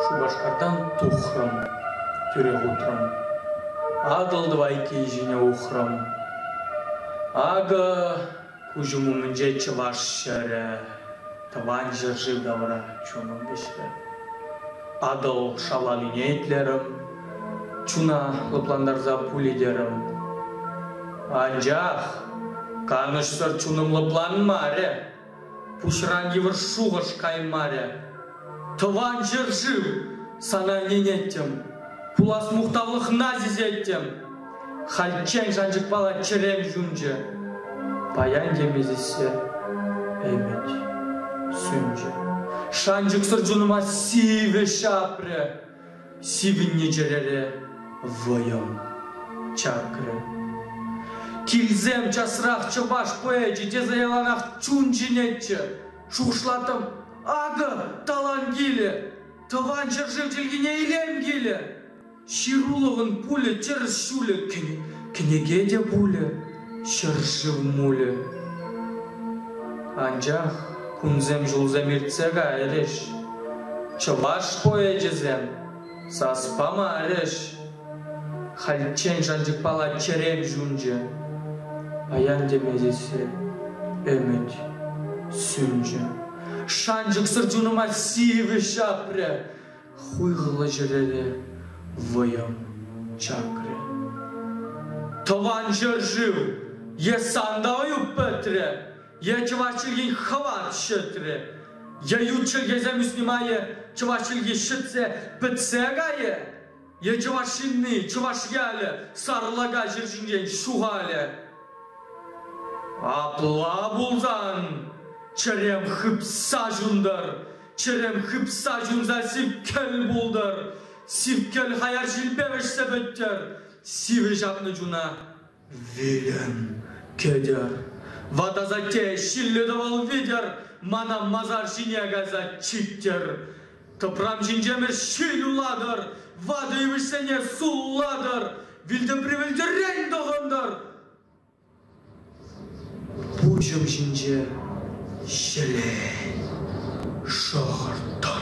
Шупашкартан тухрӑм, тӳрех утрӑм. Атӑл тӑвайкки ҫине ухрӑм. Акӑ куҫӑм умӗнче чӑваш ҫӗрӗ, тӑван ҫӗршыв тавра чунӑм вӗҫрӗ. Атӑл шавланине итлерӗм, чуна лӑплантарса пулӗ терӗм. Анчах канӑҫсӑр чунӑм лӑпланмарӗ. Пуҫран йывӑр шухӑш каймарӗ. Тӑван ҫӗршыв, сана ӗненеттӗм, пулас мухтавлӑхна сисеттӗм. Хальччен шанчӑкпала чӗрем ҫунчӗ. Паян теме сиссе ӗмӗт сӳнчӗ. Шанчӑксӑр чунӑма сивӗ ҫапрӗ. Сивӗннӗ чӗрере вӑйӑм чакрӗ. Килсем часрах чӑваш поэчӗ тесе яланах чун чӗнетчӗ. Шухӑшлаттӑм, акӑ талан килӗ, тӑван ҫӗршыв чӗлхине илем килӗ. Ҫырулӑхӑн пулӗ тӗрӗс ҫулӗ, кӗнеке те пулӗ, ҫӗршыв мулӗ. Анчах кунсем-ҫулсем иртсе кайрӗҫ. Чӑваш поэчӗсем сас памарӗҫ. Хальччен шанчӑкпала чӗрем ҫунчӗ. Паян теме тесе ӗмӗт сӳнчӗ. Шанчӑксӑр чунӑма сивӗ ҫапрӗ. Хуйхӑллӑ чӗрере вӑйӑм чакрӗ. Тӑван ҫӗршыв е сан та ӑю пӗтрӗ, е чӑваш чӗлхин хӑват ҫӗтрӗ, е ют чӗлхесем ӳснӗ майӗ чӑваш чӗлхи ҫӗтсе пӗтсе кайӗ, е чӑваш ҫынни, чӑваш ялӗ сарлака ҫӗр ҫинчен ҫухалӗ. Апла пулсан чӗрем хыпса ҫунтӑр, чӗрем хыпса ҫунса сивкӗл пултӑр, сивкӗл хаяр ҫилпе вӗҫсе пӗттӗр, сивӗ ҫапнӑ чуна вилӗм кӗтӗр. Ват асатте ҫиллӗ тӑвӑл витӗр мана масар ҫине кайса чиктӗр. Тӑпрам ҫинчемӗр ҫил улатӑр, ватӑ йывӑҫсене суллатӑр, вилтӑпри вӗлтӗрен тӑхӑнтӑр. Пуҫӑм ҫинче ҫӗлен шӑхӑртӑр.